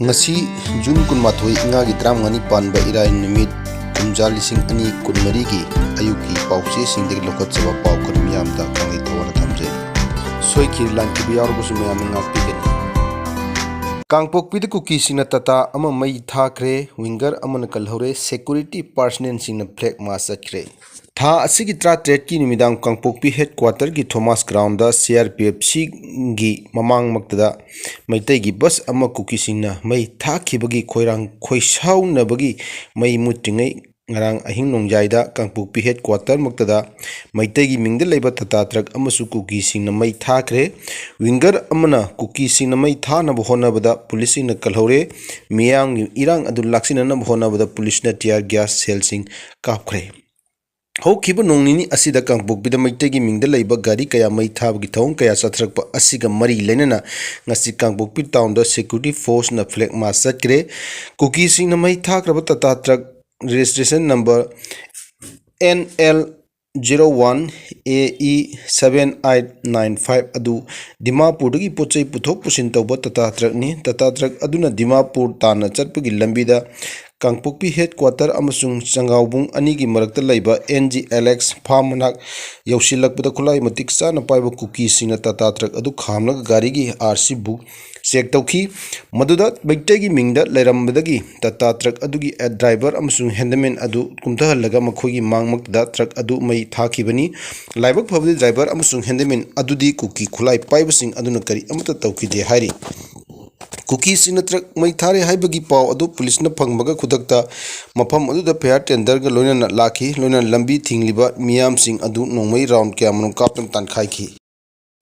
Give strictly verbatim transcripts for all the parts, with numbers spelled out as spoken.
ꯉꯁꯤ ꯖꯨꯟ ꯀꯨꯟꯃꯥꯊꯣꯏ, ꯏꯉꯥꯒꯤ ꯇꯔꯥꯃꯉꯥꯅꯤ ꯄꯥꯟꯕ ꯏꯔꯥꯏ ꯅꯨꯃꯤꯠ, ꯀꯨꯝꯖꯥ ꯂꯤꯁꯤꯡ ꯑꯅꯤ ꯀꯨꯟꯃꯔꯤꯒꯤ ꯑꯌꯨꯛꯀꯤ ꯄꯥꯎꯆꯦꯁꯤꯡꯗꯒꯤ ꯂꯧꯈꯠꯆꯕ ꯄꯥꯎ ꯈꯔ ꯃꯤꯌꯥꯝꯗ ꯈꯪꯍꯩ ꯊꯧꯔꯥꯡꯅ ꯊꯝꯖꯩ꯫ ꯁꯣꯏꯈꯤꯕ ꯂꯥꯟꯈꯤꯕ ꯌꯥꯎꯔꯕꯁꯨ ꯃꯌꯥꯝꯅ ꯉꯥꯛꯄꯤꯒꯅꯤ꯫ ꯀꯥꯡꯄꯣꯛꯄꯤꯗ ꯀꯨꯀꯤꯁꯤꯡꯅ ꯇꯥꯇꯥ ꯑꯃ ꯃꯩ ꯊꯥꯈ꯭ꯔꯦ, ꯋꯤꯡꯒꯔ ꯑꯃꯅ ꯀꯜꯍꯧꯔꯦ, ꯁꯦꯀ꯭ꯌꯨꯔꯤꯇꯤ ꯄꯥꯔꯁꯅꯦꯜꯁꯤꯡꯅ ꯐ꯭ꯂꯦꯛ ꯃꯥꯔꯆ ꯆꯠꯈ꯭ꯔꯦ꯫ ꯊꯥ ꯑꯁꯤꯒꯤ ꯇꯔꯥꯇꯔꯦꯠꯀꯤ ꯅꯨꯃꯤꯗꯥꯡ ꯀꯥꯡꯄꯣꯛꯄꯤ ꯍꯦꯗꯀ꯭ꯋꯥꯇꯔꯒꯤ Thomas ground C R P F ꯁꯤꯒꯤ ꯃꯃꯥꯡꯃꯛꯇꯗ ꯃꯩꯇꯩꯒꯤ ꯕꯁ ꯑꯃ ꯀꯨꯀꯤꯁꯤꯡꯅ ꯃꯩ ꯊꯥꯈꯤꯕꯒꯤ ꯈꯣꯏꯔꯥꯡ ꯈꯣꯏꯁꯥꯎꯅꯕꯒꯤ ꯃꯩ ꯃꯨꯠꯇ꯭ꯔꯤꯉꯩ ꯉꯔꯥꯡ ꯑꯍꯤꯡ ꯅꯣꯡꯌꯥꯏꯗ ꯀꯥꯡꯄꯣꯛꯄꯤ ꯍꯦꯗꯀ꯭ꯋꯥꯇꯔꯃꯛꯇꯗ ꯃꯩꯇꯩꯒꯤ ꯃꯤꯡꯗ ꯂꯩꯕ ꯇꯥꯇꯥ ꯇ꯭ꯔꯛ ꯑꯃꯁꯨ ꯀꯨꯀꯤꯁꯤꯡꯅ ꯃꯩ ꯊꯥꯈ꯭ꯔꯦ꯫ ꯋꯤꯡꯒꯔ ꯑꯃꯅ ꯀꯨꯀꯤꯁꯤꯡꯅ ꯃꯩ ꯊꯥꯅꯕ ꯍꯣꯠꯅꯕꯗ ꯄꯨꯂꯤꯁꯁꯤꯡꯅ ꯀꯜꯍꯧꯔꯦ꯫ ꯃꯤꯌꯥꯝꯒꯤ ꯏꯔꯥꯡ ꯑꯗꯨ ꯂꯥꯛꯁꯤꯟꯅꯅꯕ ꯍꯣꯠꯅꯕꯗ ꯄꯨꯂꯤꯁꯅ ꯇꯤꯌꯥꯔ ꯒ꯭ꯌꯥꯁ ꯁꯦꯜꯁꯤꯡ ꯀꯥꯞꯈ꯭ꯔꯦ꯫ ꯍꯧꯈꯤꯕ ꯅꯣꯡ ꯅꯤꯅꯤ ꯑꯁꯤꯗ ꯀꯥꯡꯄꯣꯛꯄꯤꯗ ꯃꯩꯇꯩꯒꯤ ꯃꯤꯡꯗ ꯂꯩꯕ ꯒꯥꯔꯤ ꯀꯌꯥ ꯃꯩ ꯊꯥꯕꯒꯤ ꯊꯧꯑꯣꯡ ꯀꯌꯥ ꯆꯠꯊꯔꯛꯄ ꯑꯁꯤꯒ ꯃꯔꯤ ꯂꯩꯅꯅ ꯉꯁꯤ ꯀꯥꯡꯄꯣꯛꯄꯤ ꯇꯥꯎꯟꯗ ꯁꯦꯀ꯭ꯌꯨꯔꯤꯇꯤ ꯐꯣꯔꯁꯅ ꯐ꯭ꯂꯦꯛ ꯃꯥꯔꯆ ꯆꯠꯈ꯭ꯔꯦ꯫ ꯀꯨꯀꯤꯁꯤꯡꯅ ꯃꯩ ꯊꯥꯈ꯭ꯔꯕ Tata truck registration number N L zero one A E seven eight nine five ꯑꯗꯨ ꯗꯤꯃꯥꯄꯨꯔꯗꯒꯤ ꯄꯣꯠ ꯆꯩ ꯄꯨꯊꯣꯛ ꯄꯨꯁꯤꯟ ꯇꯧꯕ ꯇꯥꯇꯥ ꯇ꯭ꯔꯛꯅꯤ꯫ ꯇꯥꯇꯥ ꯇ꯭ꯔꯛ ꯑꯗꯨꯅ ꯗꯤꯃꯥꯄꯨꯔ ꯇꯥꯟꯅ ꯆꯠꯄꯒꯤ ꯂꯝꯕꯤꯗ ꯀꯥꯡꯄꯣꯛꯄꯤ ꯍꯦꯗꯀ꯭ꯋꯥꯇꯔ ꯑꯃꯁꯨꯡ ꯆꯪꯒꯥꯎꯕꯨꯡ ꯑꯅꯤꯒꯤ ꯃꯔꯛꯇ ꯂꯩꯕ ꯑꯦꯟ ꯖꯤ ꯑꯦꯂꯦꯛꯁ ꯐꯥꯝ ꯃꯅꯥꯛ ꯌꯧꯁꯤꯜꯂꯛꯄꯗ ꯈꯨꯠꯂꯥꯏ ꯃꯇꯤꯛ ꯆꯥꯅ ꯄꯥꯏꯕ ꯀꯨꯀꯤꯁꯤꯡꯅ ꯇꯥꯇꯥ ꯇ꯭ꯔꯛ ꯑꯗꯨ ꯈꯥꯝꯂꯒ ꯒꯥꯔꯤꯒꯤ ꯑꯥꯔ ꯁꯤ ꯕꯨꯛ ꯆꯦꯛ ꯇꯧꯈꯤ꯫ ꯃꯗꯨꯗ ꯃꯩꯇꯩꯒꯤ ꯃꯤꯡꯗ ꯂꯩꯔꯝꯕꯗꯒꯤ ꯇꯥꯇꯥ ꯇ꯭ꯔꯛ ꯑꯗꯨꯒꯤ ꯗ꯭ꯔꯥꯏꯚꯔ ꯑꯃꯁꯨꯡ ꯍꯦꯟꯗꯃꯦꯟ ꯑꯗꯨ ꯀꯨꯝꯊꯍꯜꯂꯒ ꯃꯈꯣꯏꯒꯤ ꯃꯥꯡꯃꯛꯇꯗ ꯇ꯭ꯔꯛ ꯑꯗꯨ ꯃꯩ ꯊꯥꯈꯤꯕꯅꯤ꯫ ꯂꯥꯏꯕꯛ ꯐꯕꯗꯤ ꯗ꯭ꯔꯥꯏꯚꯔ ꯑꯃꯁꯨꯡ ꯍꯦꯟꯗꯃꯦꯟ ꯑꯗꯨꯗꯤ ꯀꯨꯀꯤ ꯈꯨꯠꯂꯥꯏ ꯄꯥꯏꯕꯁꯤꯡ ꯑꯗꯨꯅ ꯀꯔꯤ ꯑꯃꯠꯇ ꯇꯧꯈꯤꯗꯦ ꯍꯥꯏꯔꯤ꯫ ꯀꯨꯀꯤꯁꯤꯡꯅ ꯇ꯭ꯔꯛ ꯃꯩ ꯊꯥꯔꯦ ꯍꯥꯏꯕꯒꯤ ꯄꯥꯎ ꯑꯗꯨ ꯄꯨꯂꯤꯁꯅ ꯐꯪꯕꯒ ꯈꯨꯗꯛꯇ ꯃꯐꯝ ꯑꯗꯨꯗ ꯐꯥꯌꯔ ꯇꯦꯟꯗꯔꯒ ꯂꯣꯏꯅꯅ ꯂꯥꯛꯈꯤ, ꯂꯣꯏꯅꯅ ꯂꯝꯕꯤ ꯊꯤꯡꯂꯤꯕ ꯃꯤꯌꯥꯝꯁꯤꯡ ꯑꯗꯨ ꯅꯣꯡꯃꯩ ꯔꯥꯎꯟ ꯀꯌꯥꯃꯔꯨꯝ ꯀꯥꯞꯇꯨꯅ ꯇꯥꯟꯈꯥꯏꯈꯤ꯫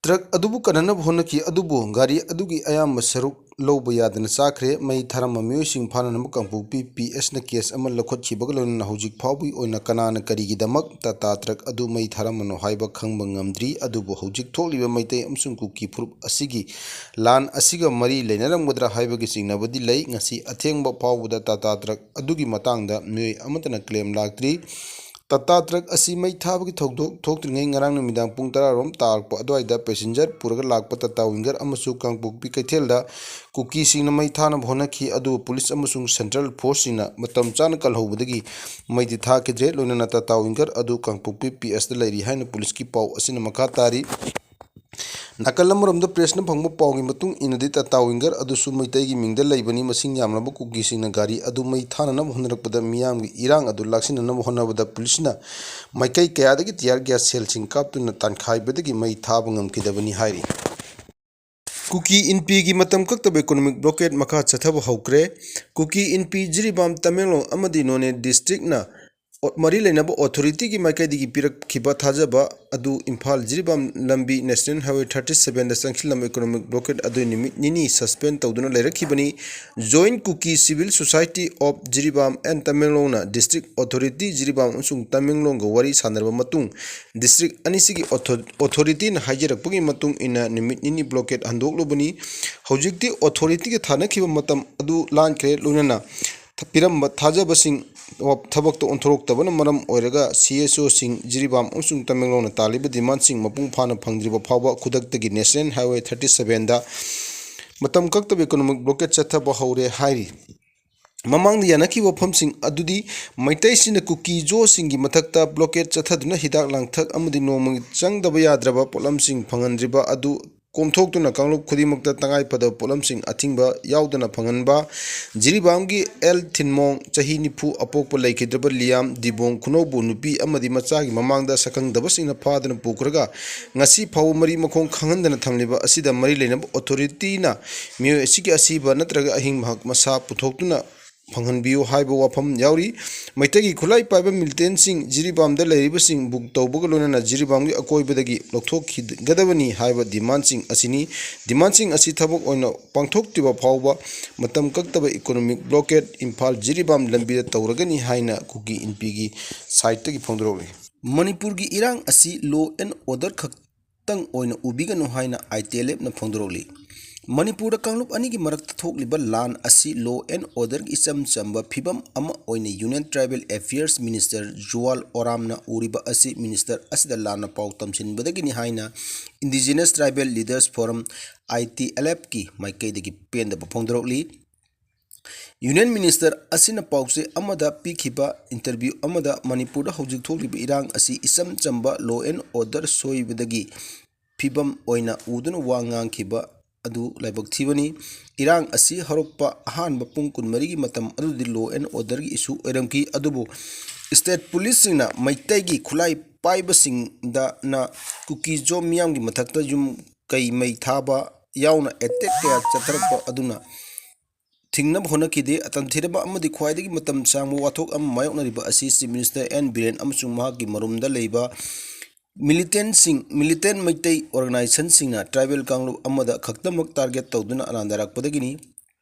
ꯇ꯭ꯔꯛ ꯑꯗꯨꯕꯨ ꯀꯟꯅꯅꯕ ꯍꯣꯠꯅꯈꯤ, ꯑꯗꯨꯕꯨ ꯒꯥꯔꯤ ꯑꯗꯨꯒꯤ ꯑꯌꯥꯝꯕ ꯁꯔꯨꯛ ꯂꯧꯕ ꯌꯥꯗꯅ ꯆꯥꯈ꯭ꯔꯦ꯫ ꯃꯩ ꯊꯥꯔꯝꯕ ꯃꯤꯑꯣꯏꯁꯤꯡ ꯐꯥꯅꯅꯕ ꯀꯥꯡꯄꯣꯛꯄꯤ ꯄꯤ ꯑꯦꯁꯅ ꯀꯦꯁ ꯑꯃ ꯂꯧꯈꯠꯈꯤꯕꯒ ꯂꯣꯏꯅꯅ ꯍꯧꯖꯤꯛ ꯐꯥꯎꯕꯒꯤ ꯑꯣꯏꯅ ꯀꯅꯥꯅ ꯀꯔꯤꯒꯤꯗꯃꯛ ꯇꯥꯇꯥ ꯇ꯭ꯔꯛ ꯑꯗꯨ ꯃꯩ ꯊꯥꯔꯝꯕꯅꯣ ꯍꯥꯏꯕ ꯈꯪꯕ ꯉꯝꯗ꯭ꯔꯤ꯫ ꯑꯗꯨꯕꯨ ꯍꯧꯖꯤꯛ ꯊꯣꯛꯂꯤꯕ ꯃꯩꯇꯩ ꯑꯃꯁꯨꯡ ꯀꯨꯀꯤ ꯐꯨꯔꯨꯞ ꯑꯁꯤꯒꯤ ꯂꯥꯟ ꯑꯁꯤꯒ ꯃꯔꯤ ꯂꯩꯅꯔꯝꯒꯗ꯭ꯔꯥ ꯍꯥꯏꯕꯒꯤ ꯆꯤꯡꯅꯕꯗꯤ ꯂꯩ꯫ ꯉꯁꯤ ꯑꯊꯦꯡꯕ ꯐꯥꯎꯕꯗ ꯇꯥꯇꯥ ꯇ꯭ꯔꯛ ꯑꯗꯨꯒꯤ ꯃꯇꯥꯡꯗ ꯃꯤꯑꯣꯏ ꯑꯃꯠꯇꯅ ꯀ꯭ꯂꯦꯝ ꯂꯥꯛꯇ꯭ꯔꯤ꯫ ꯇꯥꯇꯥ ꯇ꯭ꯔꯛ ꯑꯁꯤ ꯃꯩ ꯊꯥꯕꯒꯤ ꯊꯧꯗꯣꯛ ꯊꯣꯛꯇ꯭ꯔꯤꯉꯩ ꯉꯔꯥꯡ ꯅꯨꯃꯤꯗꯥꯡ ꯄꯨꯡ ꯇꯔꯥꯔꯣꯝ ꯇꯥꯔꯛꯄ ꯑꯗꯨꯋꯥꯏꯗ ꯄꯦꯁꯦꯟꯖꯔ ꯄꯨꯔꯒ ꯂꯥꯛꯄ ꯇꯥꯇꯥ ꯋꯤꯡꯒꯔ ꯑꯃꯁꯨ ꯀꯥꯡꯄꯣꯛꯄꯤ ꯀꯩꯊꯦꯜꯗ ꯀꯨꯀꯤꯁꯤꯡꯅ ꯃꯩ ꯊꯥꯅꯕ ꯍꯣꯠꯅꯈꯤ꯫ ꯑꯗꯨꯕꯨ ꯄꯨꯂꯤꯁ ꯑꯃꯁꯨꯡ ꯁꯦꯟꯇ꯭ꯔꯦꯜ ꯐꯣꯔꯁꯁꯤꯡꯅ ꯃꯇꯝ ꯆꯥꯅ ꯀꯜꯍꯧꯕꯗꯒꯤ ꯃꯩꯗꯤ ꯊꯥꯈꯤꯗ꯭ꯔꯦ꯫ ꯂꯣꯏꯅꯅ ꯇꯥꯇꯥ ꯋꯤꯡꯒꯔ ꯑꯗꯨ ꯀꯥꯡꯄꯣꯛꯄꯤ ꯄꯤ ꯑꯦꯁꯇ ꯂꯩꯔꯤ ꯍꯥꯏꯅ ꯄꯨꯂꯤꯁꯀꯤ ꯄꯥꯎ ꯑꯁꯤꯅ ꯃꯈꯥ ꯇꯥꯔꯤ꯫ ꯅꯥꯀꯜ ꯑꯃꯔꯣꯝꯗ ꯄ꯭ꯔꯦꯁꯅ ꯐꯪꯕ ꯄꯥꯎꯒꯤ ꯃꯇꯨꯡ ꯏꯟꯅꯗꯤ ꯇꯥꯇꯥ ꯋꯤꯡꯒꯔ ꯑꯗꯨꯁꯨ ꯃꯩꯇꯩꯒꯤ ꯃꯤꯡꯗ ꯂꯩꯕꯅꯤ꯫ ꯃꯁꯤꯡ ꯌꯥꯝꯂꯕ ꯀꯨꯀꯤꯁꯤꯡꯅ ꯒꯥꯔꯤ ꯑꯗꯨ ꯃꯩ ꯊꯥꯅꯅꯕ ꯍꯣꯠꯅꯔꯛꯄꯗ ꯃꯤꯌꯥꯝꯒꯤ ꯏꯔꯥꯡ ꯑꯗꯨ ꯂꯥꯛꯁꯤꯟꯅꯅꯕ ꯍꯣꯠꯅꯕꯗ ꯄꯨꯂꯤꯁꯅ ꯃꯥꯏꯀꯩ ꯀꯌꯥꯗꯒꯤ ꯇꯤꯌꯥꯔ ꯒ꯭ꯌꯥꯁ ꯁꯦꯜꯁꯤꯡ ꯀꯥꯞꯇꯨꯅ ꯇꯥꯟꯈꯥꯏꯕꯗꯒꯤ ꯃꯩ ꯊꯥꯕ ꯉꯝꯈꯤꯗꯕꯅꯤ ꯍꯥꯏꯔꯤ꯫ ꯀꯨꯀꯤ ꯏꯟꯄꯤꯒꯤ ꯃꯇꯝ ꯀꯛꯇꯕ ꯏꯀꯣꯅꯣꯃꯤꯛ ꯕ꯭ꯂꯣꯀꯦꯠ ꯃꯈꯥ ꯆꯠꯊꯕ ꯍꯧꯈ꯭ꯔꯦ꯫ ꯀꯨꯀꯤ ꯏꯟꯄꯤ ꯖꯤꯔꯤꯕꯥꯝ ꯇꯃꯦꯡꯂꯣꯡ ꯑꯃꯗꯤ ꯅꯣꯅꯦ ꯗꯤꯁꯇ꯭ꯔꯤꯛꯅ ꯑꯣ-, ꯃꯔꯤ ꯂꯩꯅꯕ ꯑꯣꯊꯣꯔꯤꯇꯤꯒꯤ ꯃꯥꯏꯀꯩꯗꯒꯤ ꯄꯤꯔꯛꯈꯤꯕ ꯊꯥꯖꯕ ꯑꯗꯨ ꯏꯝꯐꯥꯜ ꯖꯤꯔꯤꯕꯥꯝ ꯂꯝꯕꯤ ꯅꯦꯁꯅꯦꯜ ꯍꯥꯏꯋꯦ ꯊꯥꯔꯇꯤ ꯁꯚꯦꯟꯗ ꯆꯪꯁꯤꯜꯂꯝꯕ ꯏꯀꯣꯅꯣꯃꯤꯛ ꯕ꯭ꯂꯣꯀꯦꯠ ꯑꯗꯨ ꯅꯨꯃꯤꯠ ꯅꯤꯅꯤ ꯁꯁꯄꯦꯟ ꯇꯧꯗꯨꯅ ꯂꯩꯔꯛꯈꯤꯕꯅꯤ꯫ Joint Kuki Civil Society of Jiribam and Tamenglongꯅ ꯗꯤꯁꯇ꯭ꯔꯤꯛ ꯑꯣꯊꯣꯔꯤꯇꯤ ꯖꯤꯔꯤꯕꯥꯝ ꯑꯃꯁꯨꯡ ꯇꯃꯦꯡꯂꯣꯡꯒ ꯋꯥꯔꯤ ꯁꯥꯟꯅꯔꯕ ꯃꯇꯨꯡ ꯗꯤꯁꯇ꯭ꯔꯤꯛ ꯑꯅꯤꯁꯤꯒꯤ ꯑꯣꯊꯣ-, ꯑꯣꯊꯣꯔꯤꯇꯤꯅ ꯍꯥꯏꯖꯔꯛꯄꯒꯤ ꯃꯇꯨꯡ ꯏꯟꯅ ꯅꯨꯃꯤꯠ ꯅꯤꯅꯤ ꯕ꯭ꯂꯣꯀꯦꯠ ꯍꯟꯗꯣꯛꯂꯨꯕꯅꯤ꯫ ꯍꯧꯖꯤꯛꯇꯤ ꯑꯣꯊꯣꯔꯤꯇꯤꯒ ꯊꯥꯅꯈꯤꯕ ꯃꯇꯝ ꯑꯗꯨ ꯂꯥꯟꯈ꯭ꯔꯦ꯫ ꯂꯣꯏꯅꯅ ꯄꯤꯔꯝꯕ ꯊꯥꯖꯕꯁꯤꯡ ꯊꯕꯛꯇ ꯑꯣꯟꯊꯣꯔꯛꯇꯕꯅ ꯃꯔꯝ ꯑꯣꯏꯔꯒ ꯁꯤ ꯑꯦꯁ ꯑꯣꯁꯤꯡ ꯖꯤꯔꯤꯕꯥꯝ ꯑꯃꯁꯨꯡ ꯇꯃꯦꯡꯂꯣꯡꯅ ꯇꯥꯜꯂꯤꯕ ꯗꯤꯃꯥꯟꯁꯤꯡ ꯃꯄꯨꯡ ꯐꯥꯅ ꯐꯪꯗ꯭ꯔꯤꯕ ꯐꯥꯎꯕ ꯈꯨꯗꯛꯇꯒꯤ ꯅꯦꯁꯅꯦꯜ ꯍꯥꯏꯋꯦ ꯊꯥꯔꯇꯤ ꯁꯚꯦꯟꯗ ꯃꯇꯝ ꯀꯛꯇꯕ ꯏꯀꯣꯅꯣꯃꯤꯛ ꯕ꯭ꯂꯣꯀꯦꯠ ꯆꯠꯊꯕ ꯍꯧꯔꯦ ꯍꯥꯏꯔꯤ꯫ ꯃꯃꯥꯡꯗ ꯌꯥꯅꯈꯤꯕ ꯋꯥꯐꯝꯁꯤꯡ ꯑꯗꯨꯗꯤ ꯃꯩꯇꯩꯁꯤꯡꯅ ꯀꯨꯀꯤ ꯖꯣꯁꯤꯡꯒꯤ ꯃꯊꯛꯇ ꯕ꯭ꯂꯣꯀꯦꯠ ꯆꯠꯊꯗꯨꯅ ꯍꯤꯗꯥꯛ ꯂꯥꯡꯊꯛ ꯑꯃꯗꯤ ꯅꯣꯡꯃꯒꯤ ꯆꯪꯗꯕ ꯌꯥꯗ꯭ꯔꯕ ꯄꯣꯠꯂꯝꯁꯤꯡ ꯐꯪꯍꯟꯗ꯭ꯔꯤꯕ ꯑꯗꯨ ꯀꯣꯝꯊꯣꯛꯇꯨꯅ ꯀꯥꯡꯂꯨꯞ ꯈꯨꯗꯤꯡꯃꯛꯇ ꯇꯉꯥꯏꯐꯗꯕ ꯄꯣꯠꯂꯝꯁꯤꯡ ꯑꯊꯤꯡꯕ ꯌꯥꯎꯗꯅ ꯐꯪꯍꯟꯕ, ꯖꯤꯔꯤꯕꯥꯝꯒꯤ ꯑꯦꯜ ꯊꯤꯟꯃꯣꯡ, ꯆꯍꯤ ꯅꯤꯐꯨ, ꯑꯄꯣꯛꯄ ꯂꯩꯈꯤꯗ꯭ꯔꯕ ꯂꯤꯌꯥꯝ ꯗꯤꯕꯣꯡ ꯈꯨꯅꯧꯕꯨ ꯅꯨꯄꯤ ꯑꯃꯗꯤ ꯃꯆꯥꯒꯤ ꯃꯃꯥꯡꯗ ꯁꯛꯈꯪꯗꯕꯁꯤꯡꯅ ꯐꯥꯗꯨꯅ ꯄꯨꯈ꯭ꯔꯒ ꯉꯁꯤ ꯐꯥꯎꯕ ꯃꯔꯤ ꯃꯈꯣꯡ ꯈꯪꯍꯟꯗꯅ ꯊꯝꯂꯤꯕ ꯑꯁꯤꯗ ꯃꯔꯤ ꯂꯩꯅꯕ ꯑꯣꯊꯣꯔꯤꯇꯤꯅ ꯃꯤꯑꯣꯏ ꯑꯁꯤꯒꯤ ꯑꯁꯤꯕ ꯅꯠꯇ꯭ꯔꯒ ꯑꯍꯤꯡ ꯃꯍꯥꯛ ꯃꯁꯥ ꯄꯨꯊꯣꯛꯇꯨꯅ ꯐꯪꯍꯟꯕꯤꯌꯨ ꯍꯥꯏꯕ ꯋꯥꯐꯝ ꯌꯥꯎꯔꯤ꯫ ꯃꯩꯇꯩꯒꯤ ꯈꯨꯠꯂꯥꯏ ꯄꯥꯏꯕ ꯃꯤꯂꯤꯇꯦꯟꯁꯤꯡ ꯖꯤꯔꯤꯕꯥꯝꯗ ꯂꯩꯔꯤꯕꯁꯤꯡ ꯕꯨꯛ ꯇꯧꯕꯒ ꯂꯣꯏꯅꯅ ꯖꯤꯔꯤꯕꯥꯝꯒꯤ ꯑꯀꯣꯏꯕꯗꯒꯤ ꯂꯧꯊꯣꯛꯈꯤꯒꯗꯕꯅꯤ ꯍꯥꯏꯕ ꯗꯤꯃꯥꯟꯁꯤꯡ ꯑꯁꯤꯅꯤ꯫ ꯗꯤꯃꯥꯟꯁꯤꯡ ꯑꯁꯤ ꯊꯕꯛ ꯑꯣꯏꯅ ꯄꯥꯡꯊꯣꯛꯇ꯭ꯔꯤꯕ ꯐꯥꯎꯕ ꯃꯇꯝ ꯀꯛꯇꯕ ꯏꯀꯣꯅꯣꯃꯤꯛ ꯕ꯭ꯂꯣꯀꯦꯠ ꯏꯝꯐꯥꯜ ꯖꯤꯔꯤꯕꯥꯝ ꯂꯝꯕꯤꯗ ꯇꯧꯔꯒꯅꯤ ꯍꯥꯏꯅ ꯀꯨꯀꯤ ꯏꯟꯄꯤꯒꯤ ꯁꯥꯏꯠꯇꯒꯤ ꯐꯣꯡꯗꯣꯔꯛꯂꯤ꯫ ꯃꯅꯤꯄꯨꯔꯒꯤ ꯏꯔꯥꯡ ꯑꯁꯤ law and order ꯈꯛꯇꯪ ꯑꯣꯏꯅ ꯎꯕꯤꯒꯅꯨ ꯍꯥꯏꯅ ꯑꯥꯏ ꯇꯤ ꯑꯦꯜ ꯑꯦꯐꯅ ꯐꯣꯡꯗꯣꯔꯛꯂꯤ꯫ ꯃꯅꯤꯄꯨꯔꯗ ꯀꯥꯡꯂꯨꯞ ꯑꯅꯤꯒꯤ ꯃꯔꯛꯇ ꯊꯣꯛꯂꯤꯕ ꯂꯥꯟ ꯑꯁꯤ law and orderꯒꯤ ꯏꯆꯝ ꯆꯝꯕ ꯐꯤꯕꯝ ꯑꯃ ꯑꯣꯏꯅ Union Tribal Affairs Minister ꯖꯨꯋꯥꯜ ꯑꯣꯔꯥꯝꯅ ꯎꯔꯤꯕ ꯑꯁꯤ minister ꯑꯁꯤꯗ ꯂꯥꯟꯅ ꯄꯥꯎ ꯇꯝꯁꯤꯟꯕꯗꯒꯤꯅꯤ ꯍꯥꯏꯅ Indigenous Tribal Leaders Forum, ITLFꯀꯤ ꯃꯥꯏꯀꯩꯗꯒꯤ ꯄꯦꯟꯗꯕ ꯐꯣꯡꯗꯣꯔꯛꯂꯤ꯫ Union Minister ꯑꯁꯤꯅ ꯄꯥꯎꯆꯦ ꯑꯃꯗ ꯄꯤꯈꯤꯕ interview ꯑꯃꯗ ꯃꯅꯤꯄꯨꯔꯗ ꯍꯧꯖꯤꯛ ꯊꯣꯛꯂꯤꯕ ꯏꯔꯥꯡ ꯑꯁꯤ ꯏꯆꯝ ꯆꯝꯕ law and order ꯁꯣꯏꯕꯗꯒꯤ ꯐꯤꯕꯝ ꯑꯣꯏꯅ ꯎꯗꯨꯅ ꯋꯥ ꯉꯥꯡꯈꯤꯕ ꯑꯗꯨ ꯂꯥꯏꯕꯛ ꯊꯤꯕꯅꯤ꯫ ꯏꯔꯥꯡ ꯑꯁꯤ ꯍꯧꯔꯛꯄ ꯑꯍꯥꯟꯕ ꯄꯨꯡ ꯀꯨꯟꯃꯔꯤꯒꯤ ꯃꯇꯝ ꯑꯗꯨꯗꯤ law and orderꯒꯤ issue ꯑꯣꯏꯔꯝꯈꯤ, ꯑꯗꯨꯕꯨ state policeꯁꯤꯡꯅ ꯃꯩꯇꯩꯒꯤ ꯈꯨꯠꯂꯥꯏ ꯄꯥꯏꯕꯁꯤꯡꯗꯅ ꯀꯨꯀꯤ ꯖꯣ ꯃꯤꯌꯥꯝꯒꯤ ꯃꯊꯛꯇ ꯌꯨꯝ ꯀꯩ ꯃꯩ ꯊꯥꯕ ꯌꯥꯎꯅ attack ꯀꯌꯥ ꯆꯠꯊꯔꯛꯄ ꯑꯗꯨꯅ ꯊꯤꯡꯅꯕ ꯍꯣꯠꯅꯈꯤꯗꯦ꯫ ꯇꯝꯊꯤꯔꯕ ꯑꯃꯗꯤ ꯈ꯭ꯋꯥꯏꯗꯒꯤ ꯃꯇꯝ ꯁꯥꯡꯕ ꯋꯥꯊꯣꯛ ꯑꯃ ꯃꯥꯌꯣꯛꯅꯔꯤꯕ ꯑꯁꯤ Chief Minister ꯑꯦꯟ ꯕꯤꯔꯦꯟ ꯑꯃꯁꯨꯡ ꯃꯍꯥꯛꯀꯤ ꯃꯔꯨꯝꯗ ꯂꯩꯕ militantꯁꯤꯡ, militant ꯃꯩꯇꯩ organizationꯁꯤꯡꯅ tribal ꯀꯥꯡꯂꯨꯞ ꯑꯃꯗ ꯈꯛꯇꯃꯛ target ꯇꯧꯗꯨꯅ ꯂꯥꯟꯗꯥꯔꯛꯄꯗꯒꯤꯅꯤ꯫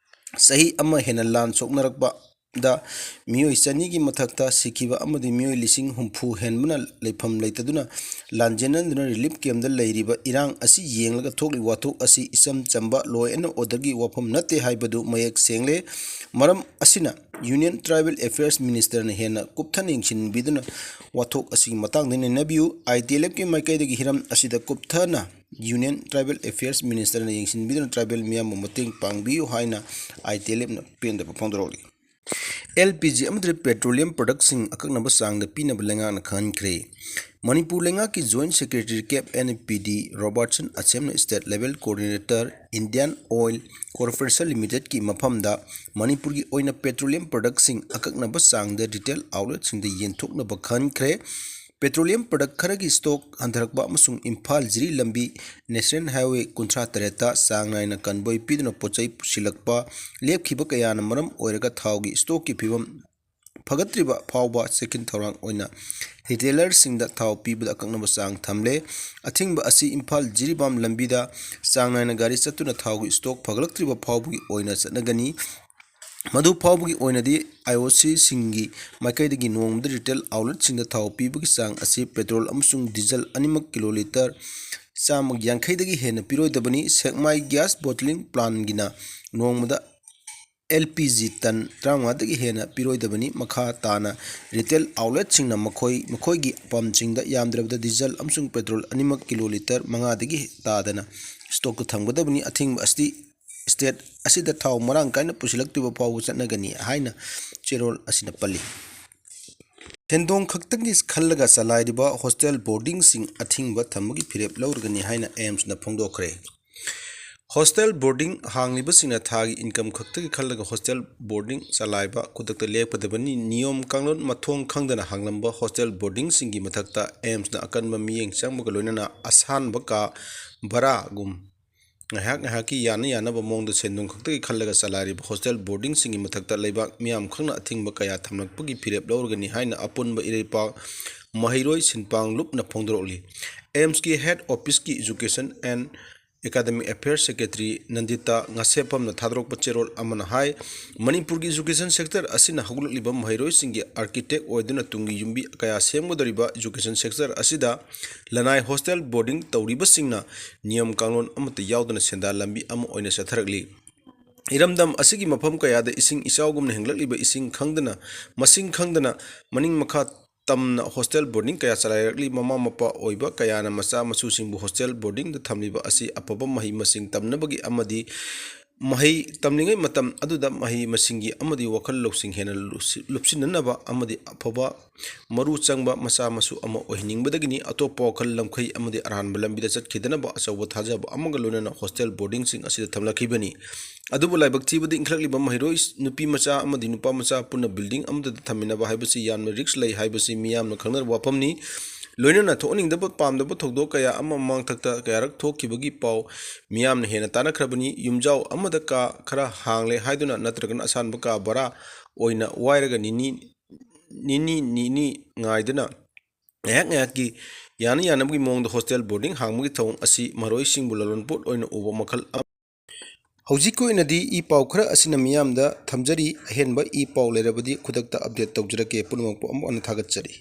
ꯆꯍꯤ ꯑꯃ ꯍꯦꯟꯅ ꯂꯥꯟ ꯁꯣꯛꯅꯔꯛꯄꯗ ꯃꯤꯑꯣꯏ ꯆꯅꯤꯒꯤ ꯃꯊꯛꯇ ꯁꯤꯈꯤꯕ ꯑꯃꯗꯤ ꯃꯤꯑꯣꯏ ꯂꯤꯁꯤꯡ ꯍꯨꯝꯐꯨ ꯍꯦꯟꯕꯅ ꯂꯩꯐꯝ ꯂꯩꯇꯗꯨꯅ ꯂꯥꯟꯖꯦꯟꯅꯗꯨꯅ relief campꯇ ꯂꯩꯔꯤꯕ ꯏꯔꯥꯡ ꯑꯁꯤ ꯌꯦꯡꯂꯒ ꯊꯣꯛꯂꯤꯕ ꯋꯥꯊꯣꯛ ꯑꯁꯤ ꯏꯆꯝ ꯆꯝꯕ law and orderꯒꯤ ꯋꯥꯐꯝ ꯅꯠꯇꯦ ꯍꯥꯏꯕꯗꯨ ꯃꯌꯦꯛ ꯁꯦꯡꯂꯦ꯫ ꯃꯔꯝ ꯑꯁꯤꯅ Union Tribal Affairs Ministerꯅ ꯍꯦꯟꯅ ꯀꯨꯞꯊꯅ ꯌꯦꯡꯁꯤꯟꯕꯤꯗꯨꯅ ꯋꯥꯊꯣꯛ ꯑꯁꯤꯒꯤ ꯃꯇꯥꯡꯗ ꯅꯩꯅꯕꯤꯌꯨ꯫ ITLFꯀꯤ ꯃꯥꯏꯀꯩꯗꯒꯤ ꯍꯤꯔꯝ ꯑꯁꯤꯗ ꯀꯨꯞꯊꯅ Union Tribal Affairs Ministerꯅ ꯌꯦꯡꯁꯤꯟꯕꯤꯗꯨꯅ tribal ꯃꯤꯌꯥꯝꯕꯨ ꯃꯇꯦꯡ ꯄꯥꯡꯕꯤꯌꯨ ꯍꯥꯏꯅ ITLFꯅ ꯄꯦꯟꯗꯕ ꯐꯣꯡꯗꯣꯔꯛꯂꯤ꯫ LPG ꯑꯃꯗꯤ petroleum productꯁꯤꯡ ꯑꯀꯛꯅꯕ ꯆꯥꯡꯗ ꯄꯤꯅꯕ ꯂꯩꯉꯥꯛꯅ ꯈꯪꯍꯟꯈ꯭ꯔꯦ꯫ ꯃꯅꯤꯄꯨꯔ ꯂꯩꯉꯥꯛꯀꯤ Joint Secretary ꯀꯦꯞ ꯑꯦꯟ ꯄꯤ ꯗꯤ Robertson ꯑꯁꯦꯝꯅ State Level Coordinator Indian Oil Corporation Limitedꯀꯤ ꯃꯐꯝꯗ ꯃꯅꯤꯄꯨꯔꯒꯤ ꯑꯣꯏꯅ petroleum productꯁꯤꯡ ꯑꯀꯛꯅꯕ ꯆꯥꯡꯗ retail outletꯁꯤꯡꯗ ꯌꯦꯟꯊꯣꯛꯅꯕ ꯈꯟꯈ꯭ꯔꯦ꯫ Petroleum product ꯈꯔꯒꯤ stock ꯍꯟꯊꯔꯛꯄ ꯑꯃꯁꯨꯡ ꯏꯝꯐꯥꯜ ꯖꯤꯔꯤ ꯂꯝꯕꯤ National Highway ꯀꯨꯟꯊ꯭ꯔꯥ ꯇꯔꯦꯠꯇ ꯆꯥꯡ ꯅꯥꯏꯅ convoy ꯄꯤꯗꯨꯅ ꯄꯣꯠꯆꯩ ꯄꯨꯁꯤꯜꯂꯛꯄ ꯂꯦꯞꯈꯤꯕ ꯀꯌꯥꯅ ꯃꯔꯝ ꯑꯣꯏꯔꯒ ꯊꯥꯎꯒꯤ stockꯀꯤ ꯐꯤꯕꯝ ꯐꯒꯠꯇ꯭ꯔꯤꯕ ꯐꯥꯎꯕ ꯆꯦꯛꯁꯤꯟ ꯊꯧꯔꯥꯡ ꯑꯣꯏꯅ retailerꯁꯤꯡꯗ ꯊꯥꯎ ꯄꯤꯕꯗ ꯑꯀꯛꯅꯕ ꯆꯥꯡ ꯊꯝꯂꯦ꯫ ꯑꯊꯤꯡꯕ ꯑꯁꯤ ꯏꯝꯐꯥꯜ ꯖꯤꯔꯤꯕꯥꯝ ꯂꯝꯕꯤꯗ ꯆꯥꯡ ꯅꯥꯏꯅ ꯒꯥꯔꯤ ꯆꯠꯇꯨꯅ ꯊꯥꯎꯒꯤ stock ꯐꯒꯠꯂꯛꯇ꯭ꯔꯤꯕ ꯐꯥꯎꯕꯒꯤ ꯑꯣꯏꯅ ꯆꯠꯅꯒꯅꯤ꯫ ꯃꯗꯨ ꯐꯥꯎꯕꯒꯤ ꯑꯣꯏꯅꯗꯤ ꯑꯥꯏ ꯑꯣ ꯁꯤꯁꯤꯡꯒꯤ ꯃꯥꯏꯀꯩꯗꯒꯤ ꯅꯣꯡꯃꯗ ꯔꯤꯇꯦꯜ ꯑꯥꯎꯠꯂꯦꯠꯁꯤꯡꯗ ꯊꯥꯎ ꯄꯤꯕꯒꯤ ꯆꯥꯡ ꯑꯁꯤ ꯄꯦꯇ꯭ꯔꯣꯜ ꯑꯃꯁꯨꯡ ꯗꯤꯖꯜ ꯑꯅꯤꯃꯛ ꯀꯤꯂꯣ ꯂꯤꯇꯔ ꯆꯥꯝꯃ ꯌꯥꯡꯈꯩꯗꯒꯤ ꯍꯦꯟꯅ ꯄꯤꯔꯣꯏꯗꯕꯅꯤ꯫ ꯁꯦꯛꯃꯥꯏ ꯒ꯭ꯌꯥꯁ ꯕꯣꯇꯂꯤꯡ ꯄ꯭ꯂꯥꯟꯒꯤꯅ ꯅꯣꯡꯃꯗ ꯑꯦꯜ ꯄꯤ ꯖꯤ ꯇꯟ ꯇꯔꯥꯃꯉꯥꯗꯒꯤ ꯍꯦꯟꯅ ꯄꯤꯔꯣꯏꯗꯕꯅꯤ꯫ ꯃꯈꯥ ꯇꯥꯅ ꯔꯤꯇꯦꯜ ꯑꯥꯎꯠꯂꯦꯠꯁꯤꯡꯅ ꯃꯈꯣꯏ ꯃꯈꯣꯏꯒꯤ ꯄꯝꯁꯤꯡꯗ ꯌꯥꯝꯗ꯭ꯔꯕꯗ ꯗꯤꯖꯜ ꯑꯃꯁꯨꯡ ꯄꯦꯇ꯭ꯔꯣꯜ ꯑꯅꯤꯃꯛ ꯀꯤꯂꯣ ꯂꯤꯇꯔ ꯃꯉꯥꯗꯒꯤ ꯇꯥꯗꯅ ꯁ꯭ꯇꯣꯛꯇ ꯊꯝꯒꯗꯕꯅꯤ꯫ ꯑꯊꯤꯡꯕ ꯑꯁꯤ ꯁ꯭ꯇꯦꯠ ꯑꯁꯤꯗ ꯊꯥꯎ ꯃꯔꯥꯡ ꯀꯥꯏꯅ ꯄꯨꯁꯤꯜꯂꯛꯇ꯭ꯔꯤꯕ ꯐꯥꯎꯕ ꯆꯠꯅꯒꯅꯤ ꯍꯥꯏꯅ ꯆꯦꯔꯣꯜ ꯑꯁꯤꯅ ꯄꯜꯂꯤ꯫ ꯁꯦꯟꯗꯣꯡ ꯈꯛꯇꯒꯤ ꯈꯜꯂꯒ ꯆꯂꯥꯏꯔꯤꯕ ꯍꯣꯁꯇꯦꯜ ꯕꯣꯔꯗꯤꯡꯁꯤꯡ ꯑꯊꯤꯡꯕ ꯊꯝꯕꯒꯤ ꯐꯤꯔꯦꯞ ꯂꯧꯔꯒꯅꯤ ꯍꯥꯏꯅ ꯑꯦꯝꯁꯅ ꯐꯣꯡꯗꯣꯛꯈ꯭ꯔꯦ꯫ ꯍꯣꯁꯇꯦꯜ ꯕꯣꯔꯗꯤꯡ ꯍꯥꯡꯂꯤꯕꯁꯤꯡꯅ ꯊꯥꯒꯤ ꯏꯟꯀꯝ ꯈꯛꯇꯒꯤ ꯈꯜꯂꯒ ꯍꯣꯁꯇꯦꯜ ꯕꯣꯔꯗꯤꯡ ꯆꯂꯥꯏꯕ ꯈꯨꯗꯛꯇ ꯂꯦꯞꯀꯗꯕꯅꯤ꯫ ꯅꯤꯌꯣꯝ ꯀꯥꯡꯂꯣꯟ ꯃꯊꯣꯡ ꯈꯪꯗꯅ ꯍꯥꯡꯂꯝꯕ ꯍꯣꯁꯇꯦꯜ ꯕꯣꯔꯗꯤꯡꯁꯤꯡꯒꯤ ꯃꯊꯛꯇ ꯑꯦꯝꯁꯅ ꯑꯀꯟꯕ ꯃꯤꯠꯌꯦꯡ ꯆꯪꯕꯒ ꯂꯣꯏꯅꯅ ꯑꯁꯥꯟꯕ ꯀꯥ ꯚꯔꯥꯒꯨꯝ ꯉꯥꯏꯍꯥꯛ ꯉꯥꯏꯍꯥꯛꯀꯤ ꯌꯥꯅ ꯌꯥꯅꯕ ꯃꯑꯣꯡꯗ ꯁꯦꯟꯗꯣꯡ ꯈꯛꯇꯒꯤ ꯈꯜꯂꯒ ꯆꯂꯥꯏꯔꯤꯕ ꯍꯣꯁꯇꯦꯜ ꯕꯣꯔꯗꯤꯡꯁꯤꯡꯒꯤ ꯃꯊꯛꯇ ꯂꯩꯕꯥꯛ ꯃꯤꯌꯥꯝ ꯈꯪꯅ ꯑꯊꯤꯡꯕ ꯀꯌꯥ ꯊꯝꯂꯛꯄꯒꯤ ꯐꯤꯔꯦꯞ ꯂꯧꯔꯒꯅꯤ ꯍꯥꯏꯅ ꯑꯄꯨꯟꯕ ꯏꯔꯩꯄꯥꯛ ꯃꯍꯩꯔꯣꯏ ꯁꯤꯟꯄꯥꯡ ꯂꯨꯞꯅ ꯐꯣꯡꯗꯣꯔꯛꯂꯤ꯫ ꯑꯦꯝꯁꯀꯤ ꯍꯦꯗ ꯑꯣꯐꯤꯁꯀꯤ education and academic affairs secretary Nandita ꯉꯥꯁꯦꯞꯐꯝꯅ ꯊꯥꯗꯣꯔꯛꯄ ꯆꯦꯔꯣꯜ ꯑꯃꯅ ꯍꯥꯏ, ꯃꯅꯤꯄꯨꯔꯒꯤ ꯏꯖꯨꯀꯦꯁꯟ ꯁꯦꯛꯇꯔ ꯑꯁꯤꯅ ꯍꯧꯒꯠꯂꯛꯂꯤꯕ ꯃꯍꯩꯔꯣꯏꯁꯤꯡꯒꯤ ꯑꯥꯔꯀꯤꯇꯦꯛ ꯑꯣꯏꯗꯨꯅ ꯇꯨꯡꯒꯤ ꯌꯨꯝꯕꯤ ꯀꯌꯥ ꯁꯦꯝꯒꯗꯧꯔꯤꯕ ꯏꯖꯨꯀꯦꯁꯟ ꯁꯦꯛꯇꯔ ꯑꯁꯤꯗ ꯂꯅꯥꯏ ꯍꯣꯁꯇꯦꯜ ꯕꯣꯔꯗꯤꯡ ꯇꯧꯔꯤꯕꯁꯤꯡꯅ ꯅꯤꯌꯝ ꯀꯥꯡꯂꯣꯟ ꯑꯃꯠꯇ ꯌꯥꯎꯗꯅ ꯁꯦꯟꯗꯥꯟ ꯂꯝꯕꯤ ꯑꯃ ꯑꯣꯏꯅ ꯆꯠꯊꯔꯛꯂꯤ꯫ ꯏꯔꯝꯗꯝ ꯑꯁꯤꯒꯤ ꯃꯐꯝ ꯀꯌꯥꯗ ꯏꯁꯤꯡ ꯏꯆꯥꯎꯒꯨꯝꯅ ꯍꯦꯟꯒꯠꯂꯛꯂꯤꯕ ꯏꯁꯤꯡ ꯈꯪꯗꯅ, ꯃꯁꯤꯡ ꯈꯪꯗꯅ ꯃꯅꯤꯡ ꯃꯈꯥ ꯇꯝꯅ ꯍꯣꯁꯇꯦꯜ ꯕꯣꯔꯗꯤꯡ ꯀꯌꯥ ꯆꯂꯥꯏꯔꯛꯂꯤ꯫ ꯃꯃꯥ ꯃꯄꯥ ꯑꯣꯏꯕ ꯀꯌꯥꯅ ꯃꯆꯥ ꯃꯁꯨꯁꯤꯡꯕꯨ ꯍꯣꯁꯇꯦꯜ ꯕꯣꯔꯗꯤꯡꯗ ꯊꯝꯂꯤꯕ ꯑꯁꯤ ꯑꯐꯕ ꯃꯍꯩ ꯃꯁꯤꯡ ꯇꯝꯅꯕꯒꯤ ꯑꯃꯗꯤ ꯃꯍꯩ ꯇꯝꯂꯤꯉꯩ ꯃꯇꯝ ꯑꯗꯨꯗ ꯃꯍꯩ ꯃꯁꯤꯡꯒꯤ ꯑꯃꯗꯤ ꯋꯥꯈꯜ ꯂꯧꯁꯤꯡ ꯍꯦꯟꯅ ꯂꯨꯞꯁꯤ-, ꯂꯨꯞꯁꯤꯟꯅꯅꯕ ꯑꯃꯗꯤ ꯑꯐꯕ ꯃꯔꯨ ꯆꯪꯕ ꯃꯆꯥ ꯃꯁꯨ ꯑꯃ ꯑꯣꯏꯍꯟꯅꯤꯡꯕꯗꯒꯤꯅꯤ꯫ ꯑꯇꯣꯞꯄ ꯋꯥꯈꯜ ꯂꯝꯈꯩ ꯑꯃꯗꯤ ꯑꯔꯥꯟꯕ ꯂꯝꯕꯤꯗ ꯆꯠꯈꯤꯗꯅꯕ ꯑꯆꯧꯕ ꯊꯥꯖꯕ ꯑꯃꯒ ꯂꯣꯏꯅꯅ ꯍꯣꯁꯇꯦꯜ ꯕꯣꯔꯗꯤꯡꯁꯤꯡ ꯑꯁꯤꯗ ꯊꯝꯂꯛꯈꯤꯕꯅꯤ꯫ ꯑꯗꯨꯕꯨ ꯂꯥꯏꯕꯛ ꯊꯤꯕꯗ ꯏꯟꯈꯠꯂꯛꯂꯤꯕ ꯃꯍꯩꯔꯣꯏ ꯅꯨꯄꯤ ꯃꯆꯥ ꯑꯃꯗꯤ ꯅꯨꯄꯥ ꯃꯆꯥ ꯄꯨꯟꯅ ꯕꯤꯜꯗꯤꯡ ꯑꯃꯠꯇꯗ ꯊꯝꯃꯤꯟꯅꯕ ꯍꯥꯏꯕꯁꯤ ꯌꯥꯝꯅ ꯔꯤꯛꯁ ꯂꯩ ꯍꯥꯏꯕꯁꯤ ꯃꯤꯌꯥꯝꯅ ꯈꯪꯅꯔꯕ ꯋꯥꯐꯝꯅꯤ꯫ ꯂꯣꯏꯅꯅ ꯊꯣꯛꯍꯟꯅꯤꯡꯗꯕ ꯄꯥꯝꯗꯕ ꯊꯧꯗꯣꯛ ꯀꯌꯥ ꯑꯃ ꯃꯃꯥꯡꯊꯛꯇ ꯀꯌꯥꯔꯛ ꯊꯣꯛꯈꯤꯕꯒꯤ ꯄꯥꯎ ꯃꯤꯌꯥꯝꯅ ꯍꯦꯟꯅ ꯇꯥꯅꯈ꯭ꯔꯕꯅꯤ꯫ ꯌꯨꯝꯖꯥꯎ ꯑꯃꯗ ꯀꯥ ꯈꯔ ꯍꯥꯡꯂꯦ ꯍꯥꯏꯗꯨꯅ ꯅꯠꯇ꯭ꯔꯒꯅ ꯑꯁꯥꯟꯕ ꯀꯥ ꯚꯔꯥ ꯑꯣꯏꯅ ꯋꯥꯏꯔꯒ ꯅꯤꯅꯤ, ꯅꯤꯅꯤ, ꯅꯤꯅꯤ ꯉꯥꯏꯗꯨꯅ ꯉꯥꯏꯍꯥꯛ ꯉꯥꯏꯍꯥꯛꯀꯤ ꯌꯥꯅ ꯌꯥꯅꯕꯒꯤ ꯃꯑꯣꯡꯗ ꯍꯣꯁꯇꯦꯜ ꯕꯣꯔꯗꯤꯡ ꯍꯥꯡꯕꯒꯤ ꯊꯧꯑꯣꯡ ꯑꯁꯤ ꯃꯔꯣꯏꯁꯤꯡꯕꯨ ꯂꯂꯣꯟꯄꯣꯠ ꯑꯣꯏꯅ ꯎꯕ ꯃꯈꯜ ꯑꯃ꯫ ꯍꯧꯖꯤꯛꯀꯤ ꯑꯣꯏꯅꯗꯤ ꯏ ꯄꯥꯎ ꯈꯔ ꯑꯁꯤꯅ ꯃꯤꯌꯥꯝꯗ ꯊꯝꯖꯔꯤ꯫ ꯑꯍꯦꯟꯕ ꯏ ꯄꯥꯎ ꯂꯩꯔꯕꯗꯤ ꯈꯨꯗꯛꯇ update ꯇꯧꯖꯔꯛꯀꯦ꯫ ꯄꯨꯝꯅꯃꯛꯄꯨ ꯑꯃꯨꯛ ꯍꯟꯅ ꯊꯥꯒꯠꯆꯔꯤ꯫